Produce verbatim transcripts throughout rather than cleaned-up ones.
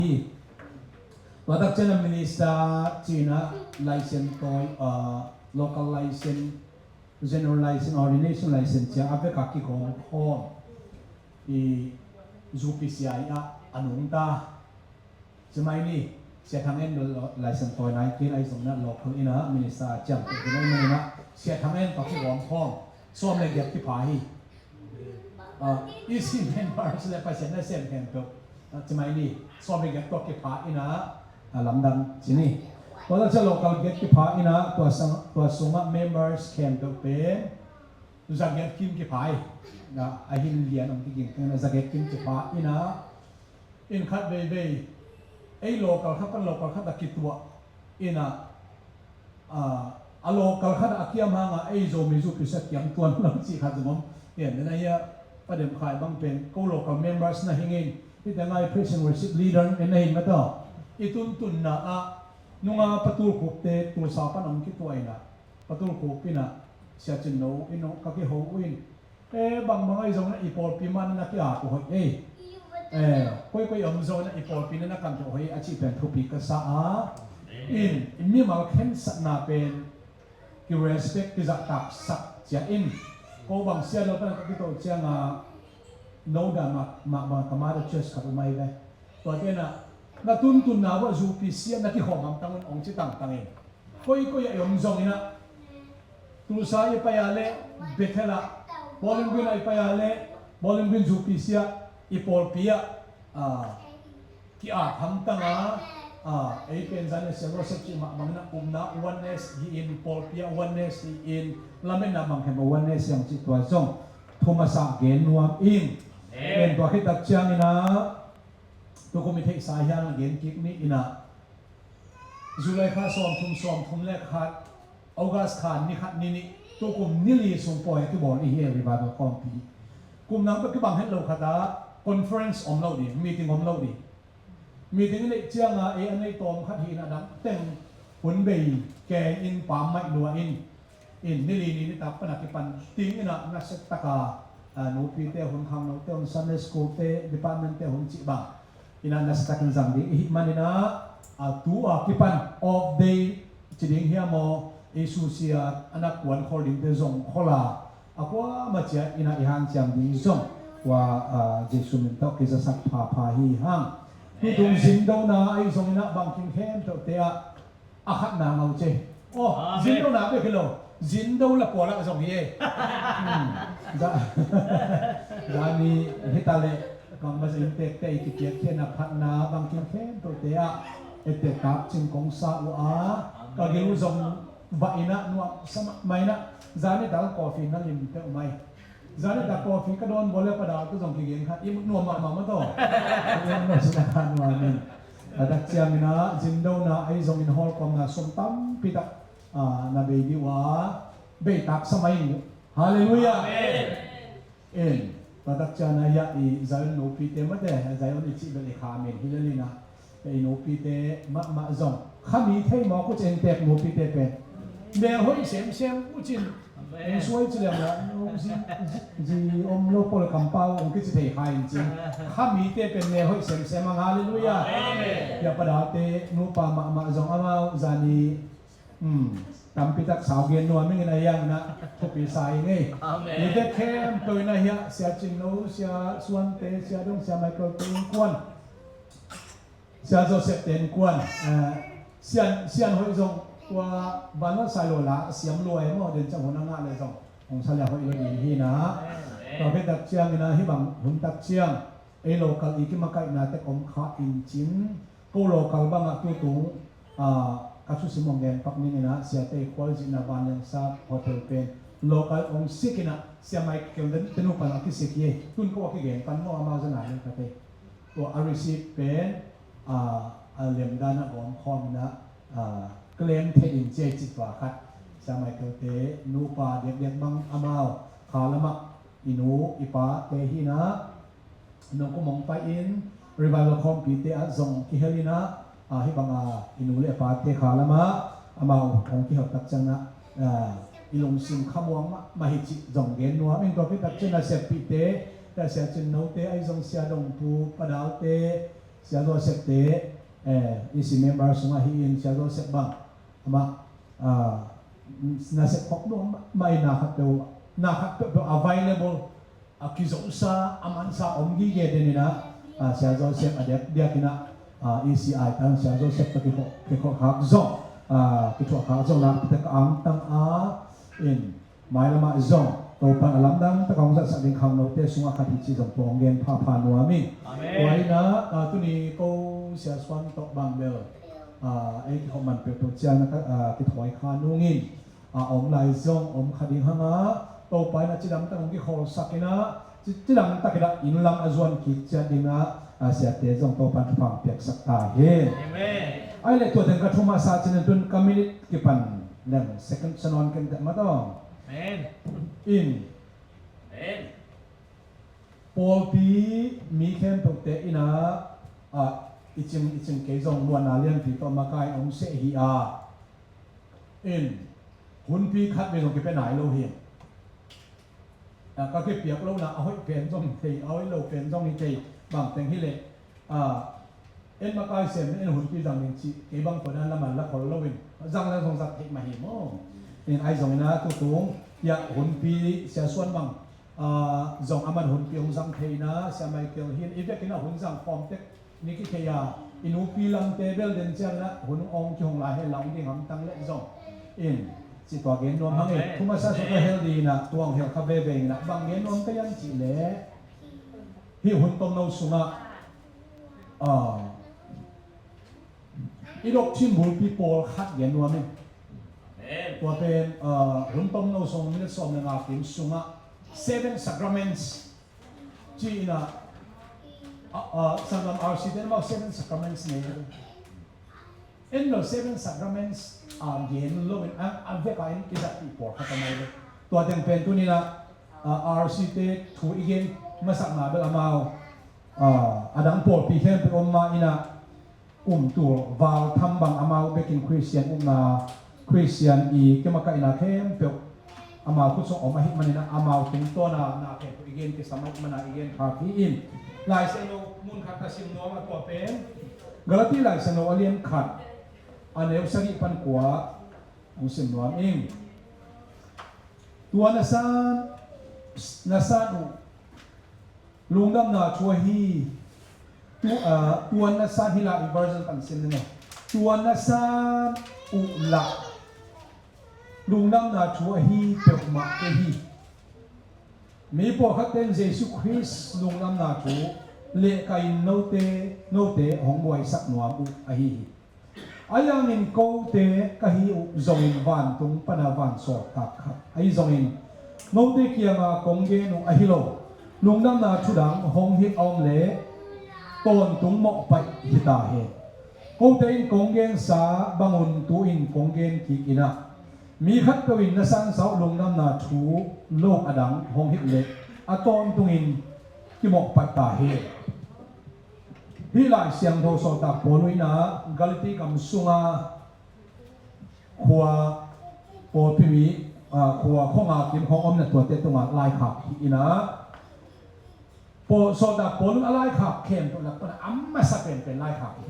Hi. Tua tak ciang a minister cih in a license tawi, ah, local license, general license, ordination license ci a a vek a kigawm khawm i zupi sia i a a nungta. Ci mai ni, Sia Thang En lo-, license tawi nai kei lai zong in a local in a minister a ciamteh hi mai mai in a Sia Thang En tawh kigawm khawm sawm le giat kipha hi. Ah, E C members le Pasian nasem khempeuh, ah, ci mai ni, sawm le giat tawh kipha in a, ah, lamdang ci ni. Tua tak ciang local giat kipha in a tua sang, tua sungah members khempeuh pen za giat kim kipha hi. Ah, a hin lian om kiging teng in a za giat kim kipha in a, in khat veivei ei local khat pan local khat a kituah in a, ah, a local khat a kiam hang a ei Zomi zupi sia kiam tuan lo cih khat zong om. Hian en a hia, Pa Dem Khai bang pen ko local members na hi ing, hih teng ah i praise and worship leader en na hi mah tawh. I tuntunna ah nunga Pa Tul Khup te Tulsa pan hong kituah in a, Pa Tul Khup in a, Sia Cin No in hong ka kiho uh in, eh, bangbang ahi zongin a i pawlpi mah na na ki-ap uh hoih ei. Eh, koikoi om zongin a i pawlpi na na kan uh hoih a cih pen thupi ka sa a. In, i mimal khensatna pen ki-respect, kizahtaksak ciah in. Ko bang sia lo pan ka kito ciang a, no dah mah, mah, mah ka mother church khat uh mai ve. Tua ciang a, na tuntunna uah zupi sia na kikhawm hamtang un hong ci tangtang in. Koikoi ah i om zongin a, Tulsa i pai a le, Bethel ah, Bowling Green ah i pai a le, Bowling Green zupi sia i pawlpi ah, ah, ki-ap hamtang a, ah, ei pen zan a sia Joseph cih mah bangin a upna oneness hi in, pawlpi ah oneness hi in, lametna bang khempeuh oneness hi hang cih tua zong thu masa gen nuam ing. Amen. Tua khit tak ciangin a, tukum i theihsa hiang a gen kik ni in a, July kha sawmthum, sawmthum le khat, August kha ni khat ni nih, tukum ni li sung pawi a kibawl i hi e, Revival Khawmpi. Kum nang tawh kibang het lo khat ah conference om lo ding, meeting om lo ding. Meeting i neih ciang a, ei a nei tawm khat hi in a dang teng hun bei keng in pam maih lua in, in ni li ni nitak pan a kipan ding in a nasia tak a, ah, nupite hun, khangnote hun, Sunday school te, department te hun cih bang in a nasia tak in zang ding i hih man in a, ah, tu a kipan off day ci ding hiam aw, ei susia a na kuan khol dingte zong khol a, a kuamah ciat in a i hanciam ding zong tua, ah, Jesu min tawh kizasak phapha hi hang. Tutung zindona ahi zongin a bangkim khempeuhte ah a khatna ngau ce. Aw, amen. Zindona bek hi lo, zindo la pawl ah zong hi e. Hmm. Za, zani hita le bangmah zin tekte i kipiakkhiatna phatna bangkim khempeuhte ah ette tak cing kong sa uh a, ka gil uh zong va in a nuam sa mah mai in a, zani tak coffee na lim peuh mai. Zani tak coffee ka dawn bawl le Pa Dal ka zong kigen kha i mut nuam mahmah mah tawh. Kigen nuam sin a kha nuam in. A tak ciangin a zindona ahi zongin hawlkawmna sum tampi tak, ah, na bei dih uh a, bei tak sa mai in. Halleluiah. Amen. In, tua tak ciang a hiah i Zion nupite mate, Zion i cih bel i kha men hi lel in a, i nupite mahmah zong kha mi thei mawk uh cin tek nupite pen. Mel hoih semsem uh cin. Amen. Eng suai ci liang la, zi, zi, zi om lo pol kampau ong kici thei kha in cin. Kha mite pen mel hoih semsem ang, halleluiah. Amen. Hia Pa Dalte nupa mahmah zong amau zani, hmm, tampi tak sau gen nuam ing in a hiang na thupi sa ing ei. Amen. Mite khempeuh in a hiah Sia Cin No, Sia Suante, Sia Dong, Sia Michael te innkuan, Sia Joseph te innkuan, eh, sian, sian hoih zong tua vanlawh sai lo la a siam lua e maw, den ciang hun a ngah le zong hong sa le hoih lo ding hi na. Amen. Tua khit tak ciangin a hih bang hun tak ciang ei local i kimakaihna tek om kha in cin, ko local bangah tutung, ah, ka thusim hong gen pak ning in a, Siate i khualzinna Vanliansak hotel pen local hong sik in a, Sia Michael te nupa a kisik hi. Tun ko a kigen pan maw, amau zan a leng ka te. Tua a receipt pen, ah, a lemdan a gawm khawm in a, ah, claim thei in ci a, cih tua khat. Sia Michael te nupa diakdiak bang amau kha lamah i nu i pa te hi na, nong kum hong pai in Revival Khawmpi te ah zong kihel in a, ah, hih bang a i nu le pate kha lamah amau hong kihel tak ciang a, ah, i lungsim khamuang mahmah hi cih zong gen nuam ing. Tua khit tak ciang a Sia Pite, Sia Cin No te ahi zong, Sia Dong Pu, Pa Dal te, Sia Joseph te, eh, E C member sungah hi in, Sia Joseph bang amah, ah, nasep khop nuam mah in, na khat peuh, na khat peuh peuh available, a kizosa, a mansa om gige den in ah, ah, Sia Joseph a diak, diak in ah, ah, E C ai tang Sia Joseph tawh kikhop, kikhop khak zong, ah, kithuah khak zong nakpi tak a angtang a in, mailamah zong Topan a lamdang tak a hong zatsak ding khangnote sungah khat hi cih zong tua hong gen phapha nuam ing. Amen. Tua in ah, ah, tuni ko Sia Suan tawh bang bel, ah, ei kikhop man peuhpeuh ciang na ka, ah, kithawi kha nungin, ah, om lai zong om kha ding hang a, Topa in ah cidam tak hong kikholsak in ah, ci, cidam tak in ah inn lam a zuan kik ciat ding ah, ah, siate zong Topan thupha piaksak ta hen. Amen. Ai le tua teng ka thu masa cin in tun ka minute kipan leng second sanon ken tek ma tawh. Amen. In. Amen. Pawlpi mi khempeuhte in ah, ah, i cing, i cing kei zong muanna lianpi tawh makai om seh hi a. In, hunpi khat vei zong kipia nai lo hi. Ah, ka kipiak lo na, a hoih pen zong hi thei, a hoih lo pen zong hi thei, bang teng hi leh, ah, en makai sem, en hunpi zang ding cih, kei bang tua dan lam ah la khol lo in, zang la zong zat theih mah hi maw. In ai zong in ah tutung, ya hunpi Sia Suan bang, ah, zong aman hunpi hong zang thei in ah, Sia Michael hi in, i vekin ah hun zang khawm tek, ni kithei a, i nupi lamte bel den ciang in ah hun hong kihong lai hen la hong ding hamtang leh zong. In, ci tua gen nuam hang e. Amen. Thu masa sung ka hel ding in ah, tua hong hel kha veve in ah, bang gen nuam ka hiam cih leh, hih hun tomno sungah, ah, i doctrine bulpi pawlkhat gen nuam ing. Amen. Tua pen, ah, hun tomno sung minute sawm le nga kim sungah Seven Sacraments ci in ah, ah, ah, sanggam R C te in amau Seven Sacraments nei. En lo Seven Sacraments, ah, gen lo in, ah, a vek a in i zatpih pawlkhat a mai lo. Tua teng pen tuni in ah, ah, R C te thu i gen masakna bel amau, ah, a dang pawlpi khempeuh om mah in ah, um tul val tham bang amau bekin Khristian upna, Khristian i kimakaihna khempeuh amau khut sung om ahih manin ah amau tungtawn a na khempeuh i gen kisam ahih manin ah i gen khak hi in. Lai Siangtho mun khat ka sim nuam a, tua pen Galati Lai Siangtho a lian khat, a neu sagih pan kua hong sim nuam ing. Tua na san, na san uh lungdamna thu ahi. Tu, ah, tua na san hi la, i version pan sim ni maw. Tua na san uh la lungdamna thu ahi peuhmah kei hi. Mi pawlkhatte in Jesu Khrist lungdamna thu leh ka in note, note hong buaisak nuam uh ahi hi. Ahi hangin kote ka hi uh zongin vantung pana vansawltak khat ahi zongin, note kianga kong gen uh ahi lo lungdamna thu dang hong hilh a om leh tawntung mawhpaih hi ta hen. Kote in kong gensa bangun tu-in kong gen kik in ah, mi khatpeuh in na sansa uh lungdamna thu lo a dang hong hilh leh a tawntungin kimawhpaih ta hen. Hih Lai Siangtho sawltak Paul in ah Galati gam sunga khua pawlpi mi, ah, khua khuanga kim hong omna tuate tungah laikhak hi in ah, Paul, sawltak Paul in a laikhak khempeuh lak pan a masa penpen laikhak hi.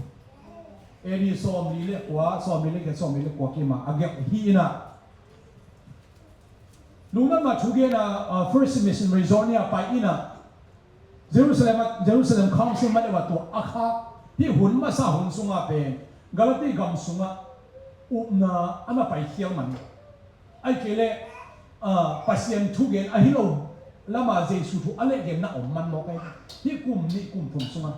A D sawmli le kua, sawmli le kua, sawmli le kua kim ah a gelh hi in ah, lungdamna thu gen a, ah, First Missionary Journey ah pai in ah, Jerusalem ah, Jerusalem Council mah le uh a tua a khak, hih hun masa hun sunga pen Galati gam sungah upna a na paikhial man lo. Ahih kei leh, ah, Pasian thugen ahi lo lama Jesu thu a lehgenna om man mawk ahi. Hih kum nih kum thum sungah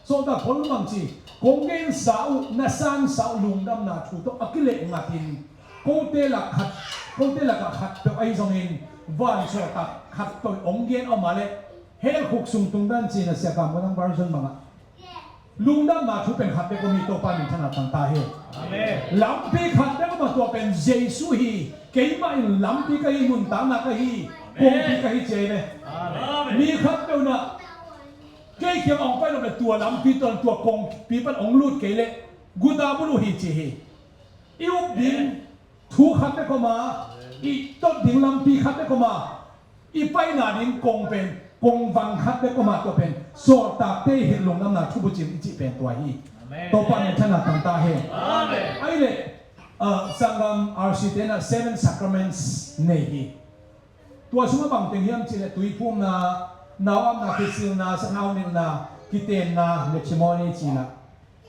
Sawltak Paul in bang ci, kong gensa uh, na sansa uh lungdamna thu tawh a kileh ngatin, kote lak khat, kote lakah khat peuh ahi zongin, vansawltak khat peuh hong gen a om a leh, hell khuk sung tung dan ci in ah, Sia Kam Ngun Ang version bangah, lungdamna thu pen khat bek om hi. Topa min thang a thang ta hi. Amen. Lampi khat bek om a, tua pen Jesu hi. Keimah in lampi ka hi, nuntakna ka hi, kongpi ka hi ci hi ve. Amen. Mi khat peuh in ah kei kiang hong pai nop leh tua lampi tawh tua kongpi pan hong lut kei leh guta bul uh hi ci hi. I up ding thu khat bek om a, i tot ding lampi khat bek om a, i paina ding kong pen pongvang khat bek om a, tua pen sawltakte i hilh lungdamna thubucin i cih pen tua hi. Amen. Topa min thang a tangta hen. Amen. Ahih leh, ah, sanggam R C te in ah seven sacraments nei hi. Tua sungah bang teng hiam cih leh tuiphumna, nauamna, khiatsilna, sathau nilhna, kitenna, matrimony cihna.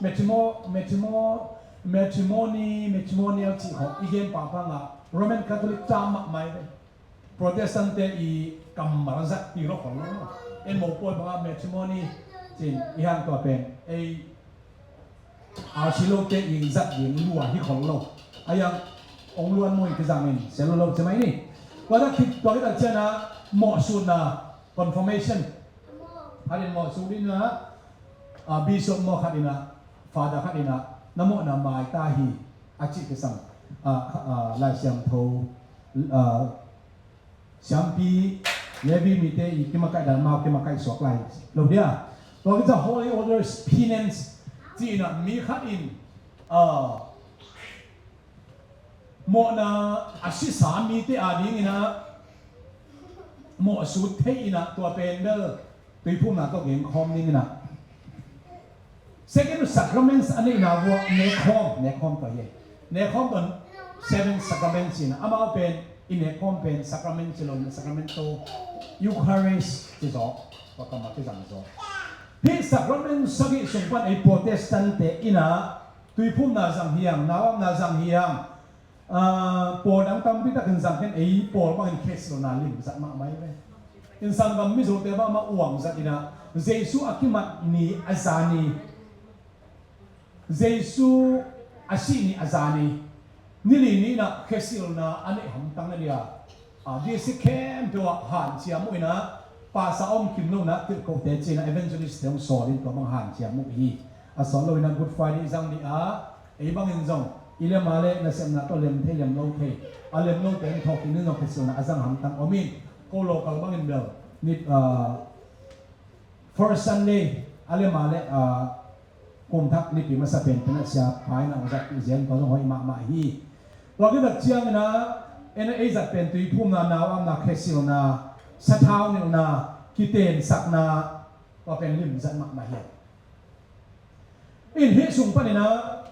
Matrimo-, matrimo-, matrimony, matrimonial cih khawng i gen pahpah ngah, Roman Catholic term mahmah hi ve. Protestant te i kammal zat hi lo khol lo. En mo pawl bangah matrimony cin i hang tua pen ei a si lo te i zat ding lua hi khol lo. A yang ong luan mo in kizang in sia lo lo ci mai ni. Tua dah khit tua khit a ciana mawhsutna, confirmation. Khat in mawhsut in a, a, bishop maw, khat in a, father, khat in a, na mawhna mai ta hi a cih kisam, a, a, Lai Siangtho, a, siampi Levi mite i kimakaih dan mah kimakaih suak lai lo dia. Tua kici a holy orders, penance ci in a, mi khat in, a, mawhna a sisa mite a ding in a mawhsut thei in a, tua pen bel tuiphumna tawh gen khawm ding in a. Second sacraments a neihna vuah nekkhawm, nekkhawm tawh hi. Nekkhawm tawh seven sacraments in a, amau pen i nekkhawm pen sacrament ci lo in a, sacrament tawh Eucharist ci zaw, tua kammal kizang zaw. Hih sacrament sagih sung pan ei Protestant te in a tuiphumna zang hi hang, nauamna zang hi hang, ah, pawl dang tampi takin zang khin, ei pawl bangin khiatsilna lim zat mahmah hi ve. Innsang gam Mizote mahmah uang zat in a, Jesu a kimat ni a za ni, Jesu a sih ni a za ni, ni li ni in a khiatsilna a neih hamtang na dia. A, district khempeuh ah hanciam uh in a, pastor om kim lo in a, tirhkohte ci in a, evangelist te hong sawl in tua bang hanciam uh hi. A sawt lo in a Good Friday zang dih a, ei bangin zong i lem a leh nasepna tawh lem thei lem lo thei, a lem lote in thawhkik ni zong khiatsilna a zang hamtang om in, ko local bangin bel ni, a, First Sunday a lem a leh, a, kum thak nipi masa pen pen a sia pai na hong zat pen tua zong hoih mahmah hi. Tua khit tak ciangin a, en a ei zat pen tuiphumna, nauamna, khiatsilna, sathau nilhna, kitensakna, tua pen lim zat mahmah hi. In hih sung panin a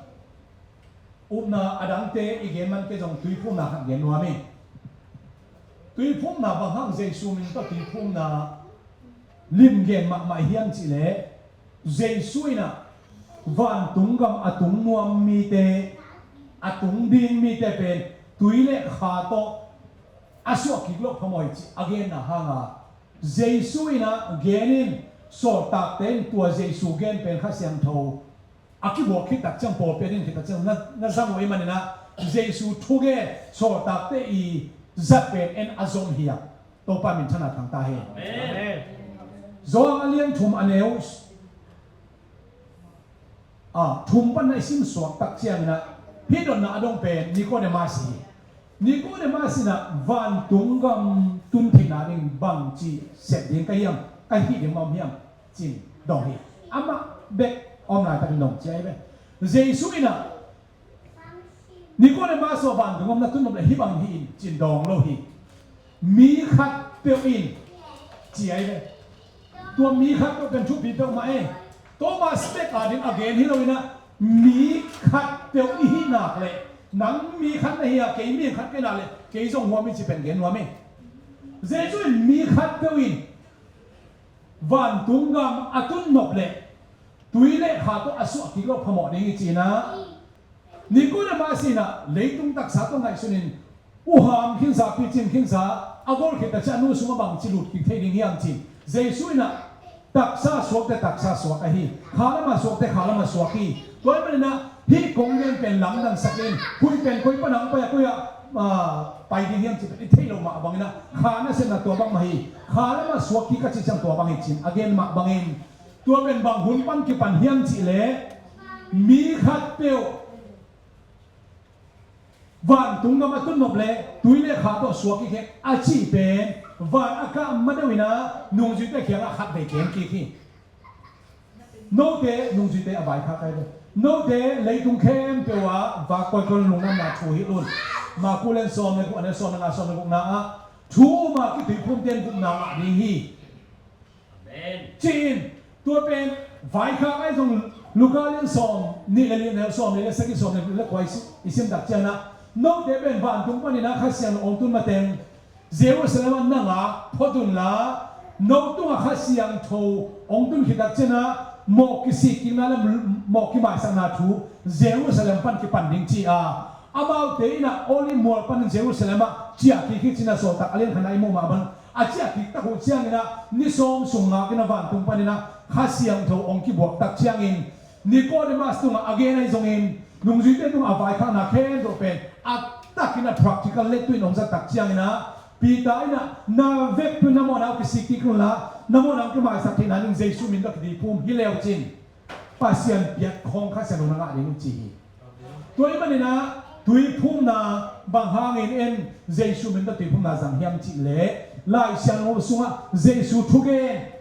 upna a dangte i gen man kei zong tuiphumna khat gen nuam hi. Tuiphumna bang hang Jesu min tawh tuiphumna lim gen mahmah hiam cih leh, Jesu in a vantung gam a tung nuam mite, a tung ding mite pen tui le kha tawh a suah kik loh phamawh hi cih a genna hang a, Jesu in a gen in, sawltakte in tua Jesu gen pen Kha Siangtho a kibuak khit tak ciang, pawlpi a din khit tak ciang na, na zang uh ahih manin a, Jesu thugen sawltakte i zat pen en a zom hi a, Topa min thang a tangta hi. Amen. Johan a lian thum a neu, a, thum pan na i sim suak tak ciangin a, hih dotna a dong pen Nicodemus hi. Nicodemus in a vantung gam tun theihna ding bangci sep ding ka hiam, ka hih ding mah om hiam cin dong hi. Amah bek om laitakin dong ci ahi ve. Jesu in a Nicodemus aw, vantung gam na tun nop leh hih bang hi in cin dong lo hi. Mi khatpeuh in ci ahi ve. Tua mi khatpeuh pen thupi peuhmah e. Thomas bek a ding a gen hi lo in a, mi khatpeuh i hih nak leh, nang mi khat na hi a, kei mi khat ka hi nak leh kei zong huam hi ci pen gen nuam hi. Jesu in mi khatpeuh in vantung gam a tun nop leh tui le kha tawh a suah kik loh phamawh ding hi ci in a, Nicodemus in a leitung taksa tawh ngaihsun in, uham khinsa, picing khinsa, a gol khit ta ciang a nu sungah bangci lut kik thei ding hiam cin. Jesu in a taksa suakte taksa suak ahi, kha lamah suakte kha lamah suak hi. Tua ahih manin a hih kong gen pen lamdangsak in, koi pen koi pan a hong pai a, koi ah, ah, pai ding hiam cih pen i theih loh mah bangin a, kha nasepna tua bang mah hi. Kha lamah suak kik ka cih ciang tua bang hi cin a gen mah bangin, tua pen bang hun pan kipan hiam cih leh, mi khatpeuh vantung gam a tun nop leh tui le kha tawh suak kik hi a cih pen van a kah ma deuh in a nungzuite kiangah khatvei kem kik hi. Note nungzuite a vaikhak ahi ve. Note leitung khempeuh ah vak kawikawi lungdamna thu hilh un. Marku lian sawm le guk, a neu sawm le nga, sawm le gukna ah thu um a kituiphumte in gupna ngah ding hi. Ci-in tua pen vaikhak ahi zong Luka lian sawm nih le li, neu sawm nih le sagih, sawm nih le kua i sim tak ciangin ah, note pen vantung panin ah Kha Siangtho hong tun mateng Jerusalem ah na ngak phot unla, no tungah Kha Siangtho hong tun khit tak ciangin ah mawh kisikkikna le mawh kimaisakna thu Jerusalem pan kipan ding ci a, amaute in ah Olive mual panin Jerusalem ah ciahkik hi ci-in ah Sawltak a lian khatna i muh mah bang a ciahkik tak uh ciangin ah ni sawm sung ngak in ah vantung panin ah Kha Siangtho hong kibuak tak ciangin Nicodemus tungah a gen ahi zongin nungzuite tungah a vaikhakna khempeuh pen a takin ah practical lettuin hong zat tak ciangin ah Peter in ah na vekpi-in na mawhna uh kisikkik unla, na mawhna uh kimaisak theihna ding Jesu min tawh kituiphum hi leu cin Pasian piak khawng Kha Siangtho na ngah ding uh ci hi. Tua ahih manin ah tuiphumna bang hangin en Jesu min tawh tuiphumna zang hiam cih leh Lai Siangtho sungah Jesu thugen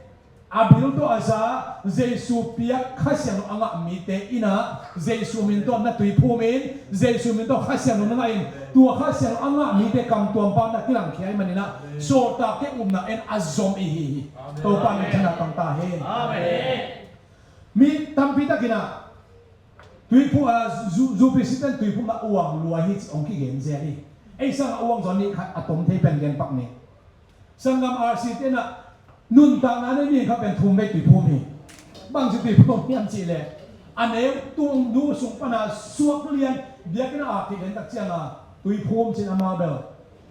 a bil tawh a za Jesu piak Kha Siangtho a ngah mite in ah Jesu min tawh na tuiphum in, Jesu min tawh Kha Siangtho na ngah in, tua Kha Siangtho a ngah mite kamtuam pa na kilangkhia ahih manin ah sawltak te upna en a zom i hi hi. Topa min thangna tang ta hen. Mi tampi takin ah tuiphum, ah, zu, zupi siten tuiphum a uang lua hi ci hong kigen zel hi. Ei sang a uang zong nih khat a tom thei pen gen pak ni. Sanggam R C te in ah nuntakna nei mi khat pen thum vei tuiphum hi. Bang ci tuiphum hiam cih leh a neu tung nu sung pan a suak lian biakinn ah a kiden tak ciang a tuiphum ci-in amau bel,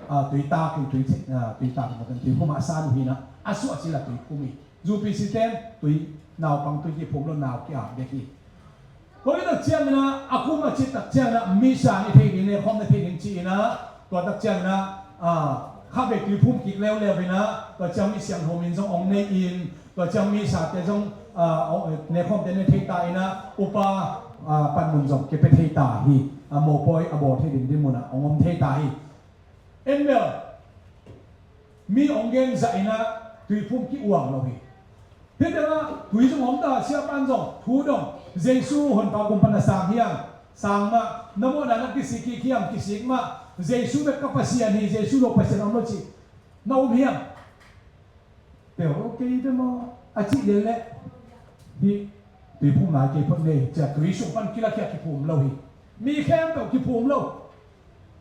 ah, tuitak hi, tui, ah, tuitak hi, tuiphum a san uh hi na a suah ci la tuiphum hi. Zupi siten tui, naupang tui kiphum lo, nau ki-ap bek hi. Tua hi tak ciangin ah a kum a cit tak ciangin ah misa i thei ding, nekhawm na thei ding ci-in ah tua tak ciangin ah, ah, kha vei tuiphum kik leuleu in ah tua ciang mi siangtho min zong hong nei in tua ciang misa te zong, ah, nekhawmte ne thei ta in ah upa, ah, panmun zong kipia thei ta hi. Ah, mopawi a bawl thei ding dinmun ah hong om thei ta hi. En bel mi hong gen zah in ah tuiphum ki-uang lo hi. Hih tengah tui zong om ta, siapan zong thu dong Jesu honpa gum pan a sang hiam, sang mah, na mawhna na kisik kik hiam, kisik mah, Jesu bek ka Pasian hi, Jesu lo Pasian om lo cih na um hiam? Peuh kei bek maw a cih leh leh hih tuiphum lai kei phot nei cia tui sung pan kilakhia kiphum lo hi. Mi khempeuh kiphum lo.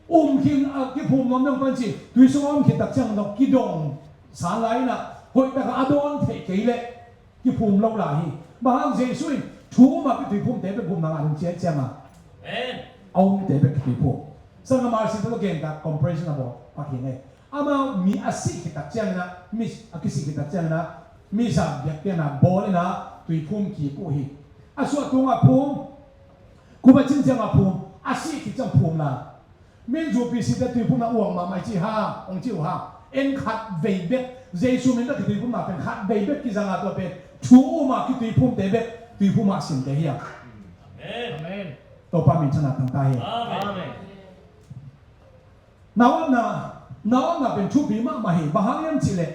Um khin a kiphum nuam deuh pan ci tui sung a om khit tak ciang dong kidong san lai in ah hoih tak a a dawn theih kei leh kiphum lo lai hi. Bang hang Jesu in thu um a kituiphumte bek phum nang a ding ciat ciang a a umte bek kituiphum. Sanggam R C te lo gen tak comparison a bawl pak hi ngei. Amau mi a sih khit tak ciangin ah, mi a kisih khit tak ciangin ah, misa biakpiakna bawl in ah tuiphum kik uh hi. A suah tungah phum, kum a cin ciangah phum, a sih khit ciang phum la. Min zupi site tuiphum na uang mahmah i ci ha, hong ci uh ha. En khat vei bek, Jesu min tawh kituiphum na pen khat vei bek kizang a tua pen thu um a kituiphumte bek tuiphum ah simte hi a. Amen. Topa min thangna tang ta hi. Amen. Naupna, naupna pen thupi mahmah hi. Bang hang hiam cih leh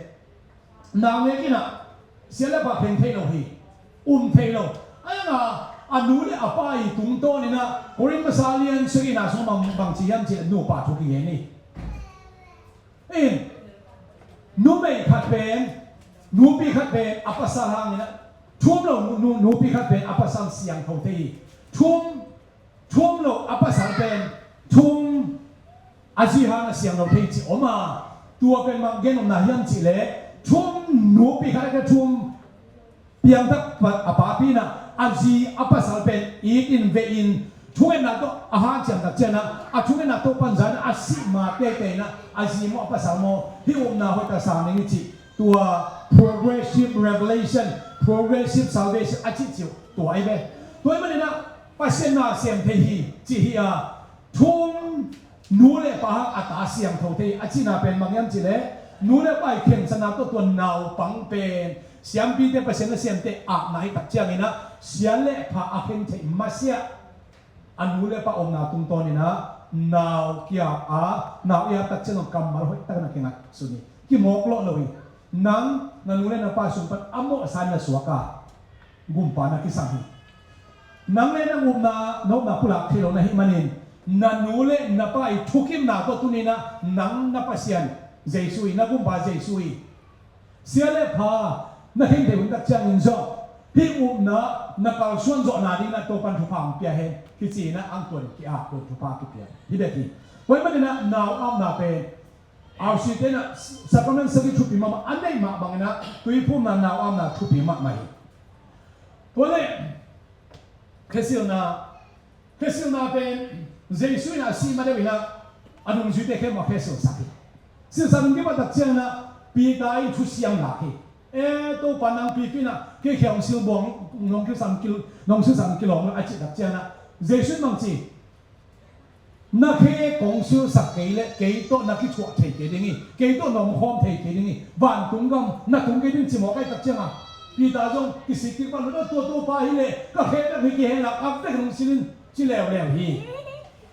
naungek in ah sia le pha kheng thei lo hi. Um thei lo. A yang a, a nu le a pa i tungtawn in ah Korin masa lian sagihna sung bang, bang ci hiam cih leh nupa thu kigen hi. In, numei khat pen, nupi khat pen a pasal hangin ah thu um lo, nu, nu, nupi khat pen a pasal siangtho thei hi. Thu um Thu um lo a pasal pen thu um a zi hang a siang lo thei ci om a, tua pen bang gen om na hiam cih leh thu um nupi khat a thu um piangthak a papi in ah a zi a pasal pen it in ve in thungetna tawh a hanciam tak ciang ah a thungetna tawh panza in ah a sih ma teitei in ah a zi maw a pasal maw hih upna hoih tak sang ning i cih tua progressive revelation, progressive salvation a cih ciu tua i ve. Tua i manin ah Pasian na sem thei hi ci hi a, thu um nu le pa hang a ta siangtho thei a cihna pen bang hiam cih leh nu le pa i khensatna tawh tua naupang pen siampite, Pasian na siamte akna hi tak ciangin ah sia le pha a khen theih masiah a nu le pa omna tungtawn in ah nau kia a, nau i a tak ciang kammal hoih tak na kingai sun hi. Kimawk lawh lo hi. Nang na nu le na pa sung pan a mawhsa in na suak a gumpa na kisam hi. Nang le nang upna, na upna pulak thei lo na hih manin na nu le na pa i thukimna tawh tuni in ah nang na Pasian Jesu hi, na gumpa Jesu hi. Sia le pha Na khen thei hun tak ciangin zong hih upna na kalsuan zawhna dingin ah Topan thupha hong pia hen. Kici-in ah ang tuan ki-ap, tuan thupha kipia hi bek hi. Tua ahih manin ah nau apna pen R C te in ah sacrament sagih thupi mahmah a neih mah bangin ah tuiphumna nau apna thupi mahmah hi. Tua leh khesilna, khesilna pen Jesu in ah a sih ma deuh in ah a nungzuite khempeuh a khesilsak hi. Silsak ding kipat tak ciangin ah Peter in thusiam lak hi. E Topa, nang pipi in ah kei khe hong silbuang, nong silsak kil, nong silsak kilawm lo a cih tak ciangin ah Jesu in bang ci, na khe kong silsak kei leh kei tawh na kithuah thei kei ding hi, kei tawh na omkhawm thei kei ding hi, vantung gam na tung kei ding ci mawk ahih tak ciangin ah Peter zong kisik kik pan lo, tua Topa hi leh ka khe bek hi kihel a, ka bek hong sil in ci leuleu hi.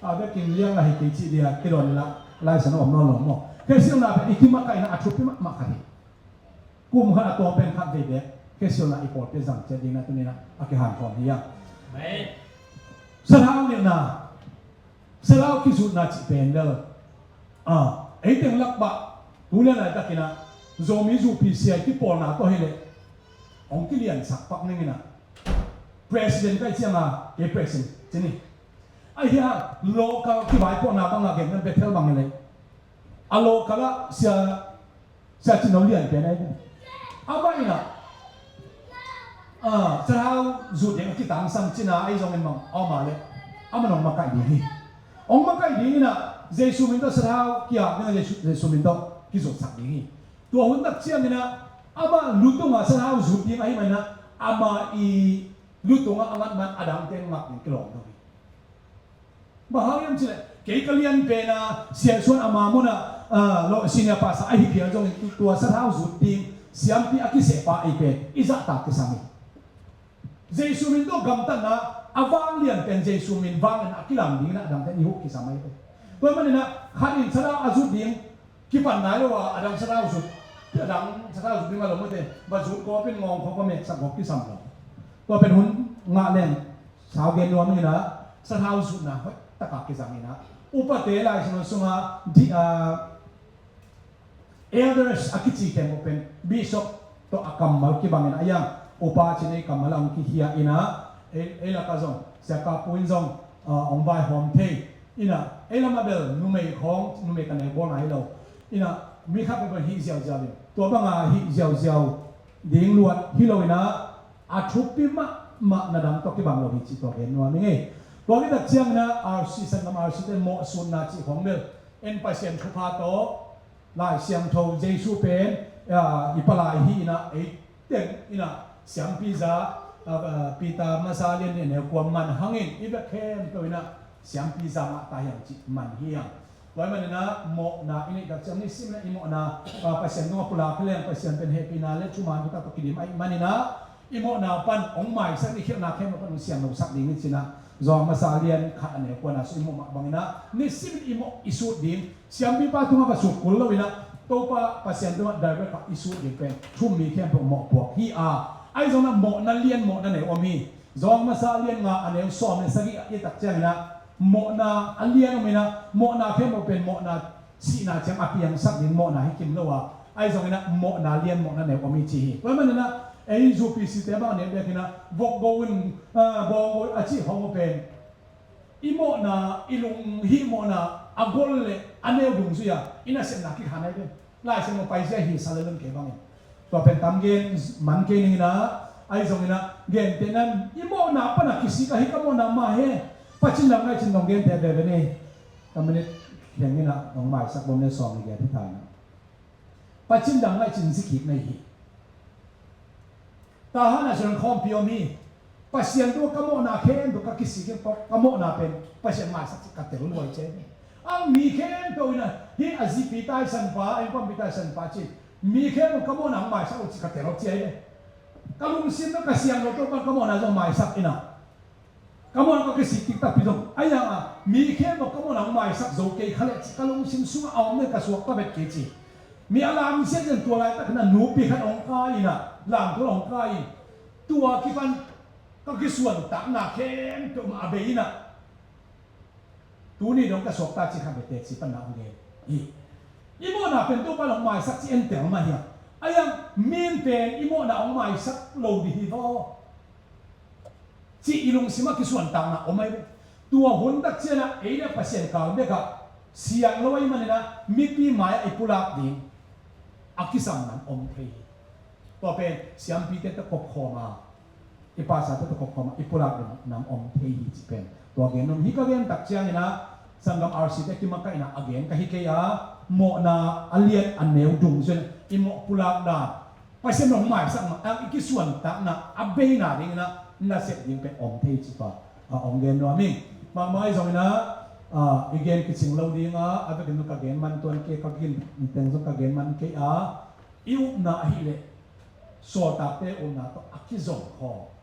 A bekin liang ahi kei cih dia kidawn in ah Lai Siangtho om nawn lo maw? Khesilna pen i kimakaihna a thupi mahmah khat hi. Kum khat a tawm pen khat vei bek khesilna i pawlpi zang ciat dingin ah tuni-in ah a kihanthawn hi a. Amen. Sathau nilhna, sathau kizutna cih pen bel, a, ei teng lak bah tu lian laitakin ah Zomi Zu Pi Sia i kipawlna tawh hi leh hong kiliansak pak ning in ah, president ka hih ciangin kei president ci ni. Ahi a, local kivaipuakna bangah gen kan, Bethel bang hi leh a local ah sia, sia cin lo lian pen ahi. Amah in ah, ah, sathau zut ding a kitangsam cih na ahi zongin bang a om a leh amah in hong makaih ding hi. Hong makaih dingin ah Jesu min tawh sathau ki-ap ding a, Jesu, Jesu min tawh kizutsak ding hi. Tua hun tak ciangin ah amah lu tungah sathau zut ding ahih manin ah amah i lu tungah a ngat man a dangte in ngak ding kilawm lo hi. Bang hang hiam cih leh kei ka lian pen a, siansuan ama mun ah, ah, lo, senior pastor ahi phial zongin tua sathau zut ding siampi a kisehpa ei pen i zahtak kisam hi. Jesu min tawh gamtatna a vanglian pen Jesu min vanglian a kilam dingin ah a dangte in i huh kisam ahi pen. Tua ahih manin ah khat in sathau a zut ding kipan nai lo a, a dang sathau zut, a dang sathau zut ding a lo mate, va zut gawp in ngawng khawng va meksak gawp kisam lo. Tua pen hun ngah leng sau gen nuam ing in ah, sathau zutna hoih taka kizang in ah, upate Lai Siangtho sungah di, ah, elders a kici khempeuh pen bishop tawh a kammal kibang in ah, a yang upa cin ei kammal ah hong kikhia in ah, ei, ei lakah zong Sia Kap Pu in zong, ah, hong vaihawm thei in ah, ei lamah bel numei khawng, numei ka neu bawlna hi lo in ah, mi khat peuhpeuh hih ziauziau in, tua banga hih ziauziau ding luat hi lo in ah, a thupi mahmah na dang tawh kibang lo hi cih tua gen nuam ing ei. Tua hi tak ciangin ah R C, sanggam R C te mawhsutna cih khawng bel en Pasian thupha tawh Lai Siangtho Jesu pen, ah, i palai hi in ah, ei teng in ah siampi za, ah, ah, Peter masa lian nih a neu kua man hangin i bek khempeuh in ah siampi za ngah ta hiam cih man hi hang. Tua ahih manin ah mawhna i neih tak ciang nisim in ah i mawhna, ah, Pasian tungah pulak hi leng Pasian pen hehpihna le thuman thutak tawh kidim ahih manin ah i mawhna pan hong maisak, i khialhna khempeuh pan hong siangthosak ding hi ci-in ah Johan masa lian khat a neu kuana sung i muh mah bangin ah nisim in i mawh i sut ding, siampipa tungah va sut kul lo in ah Topa Pasian tungah direct ah i sut ding pen thu-um mi khempeuh mawhpuak hi a, ahi zongin ah mawhna lian mawhna neu om hi. Johan masa lian nga a neu sawm le sagih ah i et tak ciangin ah mawhna a lian om in ah, mawhna khempeuh pen mawhna sihna ciang a piangsak ding mawhna hi kim lo a, ahi zongin ah mawhna lian mawhna neu om hi ci hi. Tua ahih manin ah ei Zu Pi Site bang a neu biakinn ah vok go in, ah, bawng go a cih khawng uh pen i mawhna, i lunghih mawhna a gol le a neu dungzui a i nasepna kikhan ahi pen. Lai Siangtho paizia hi sa le lun kei bangin. Tua pen tam gen man kei ning in ah, ahi zongin ah gentehna in i mawhna pan a kisik ahi, ka mawhna mah hi, Pasian dam ngaih cin dong genteh veve ni. Ka minute kheng in ah nong maisak bawm le sawm le giat hi ta in ah. Pasian dam ngaih cin zi kik na hi. Tahan ah zong khawmpi om hi. Pasian tungah ka mawhna khempeuh ka kisik in, ka mawhna pen Pasian maisak cih ka tel luai ci hi. A mi khempeuh in ah hih a zipi taisanpa, a innkuanpi taisanpa ci, mi khempeuh ka mawhna hong maisak uh ci ka tel ci hi. Ka lungsim tawh ka siangtho tawh pan ka mawhna zong maisak in ah, ka mawhna ka kisik kik takpi zong, a yang a mi khempeuh ka mawhna hong maisak zo kei kha leh cih ka lungsim sungah a om le ka suakta bet kei ci. Mi a lamsiat in tua laitakin a nupi khat hong kai in ah, lamtual hong kai in, tua kipan ka kisuantakna khempeuh mah a bei in ah, tuni dong ka suakta ci kha bete ci panna hong gen hi. I mawhna pen Topa in hong maisak ci en tel mah hi a, Ai ang, min pen i mawhna hong maisak lo ding hi vaw, cih i lungsim ah kisuantakna om ahi ve. Tua hun tak ciangin ah ei le Pasian kal bek ah siang lo ahih manin ah mipi mai-ah i pulak ding a kisam man om thei hi. Tua pen siampite tawh kop khawm a, i pastorte tawh kop khawm a i pulak ding nam om thei hi cih pen tua gen nuam hi. Ka gen tak ciangin ah sanggam R C te kimakaihna a gen ka hi kei a, mawhna a lian a neu dungzui-in i mawh pulak dan Pasian hong maisak mah ang i kisuantakna a beina dingin ah nasep ding pen om thei cih pa a hong gen nuam ing. Mahmah ahi zongin ah, ah, i gen kicing lo ding a, a vekin zong ka gen man tuan kei, ka gin teng zong ka gen man kei a, i upna ahih leh sawltakte upna tawh a kizom khawm.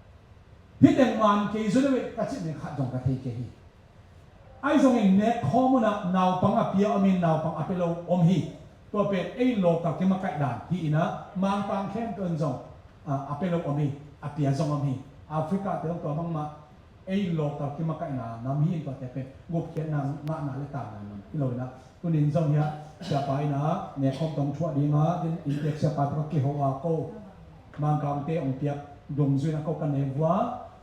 Hih teng man kei zui leh ka cih ning khat zong ka thei kei hi. Ahi zongin nek khawm hun ah naupang a pia om in naupang a pia lo om hi. Tua pen ei local kimakaih dan hi in ah Mangpang khempeuh in zong, ah, a pia lo om hi, a pia zong om hi. Africa te zong tua bangmah ei local kimakaihna nam hi in tuate pen gupkhiatna ngahna le taana nam hi lo in ah, tuni in zong hiah siapa in ah nek khawm tawh thuah ding a, din inntek siapa tawh ka kiho a, ko Mangkangte hong piak dungzui-in ah ko ka ne vua,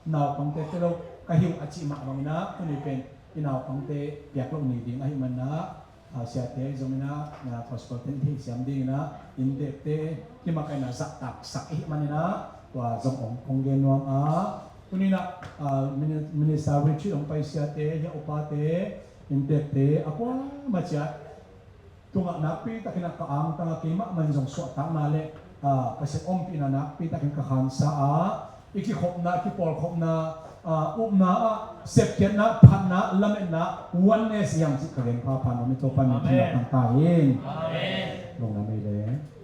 naupangte pia lo ka hi uh a cih mah bangin ah tuni pen i naupangte piak loh ni ding ahih manin ah, ah, siate ahi zongin ah, ah, gospel te in theihsiam dingin ah inntekte kimakaihna zahtaksak ahih manin ah tua zong hong, hong gen nuam a. Tuni in ah, ah, mini-, minister retreat hong pai siate, hia upate, inntekte a kuamah ciat tungah nakpi takin ah ka angtang a, keimah man zong suahtakna le, ah, Pasian ompihna nakpi takin ka khansa a, i kikhopna, i kipawlkhopna, ah, upna ah sepkhiatna, phatna, lametna, oneness hiam cih ka gen phapha nuam hi. Topa min thang ta in. Amen. Lungdam ei le.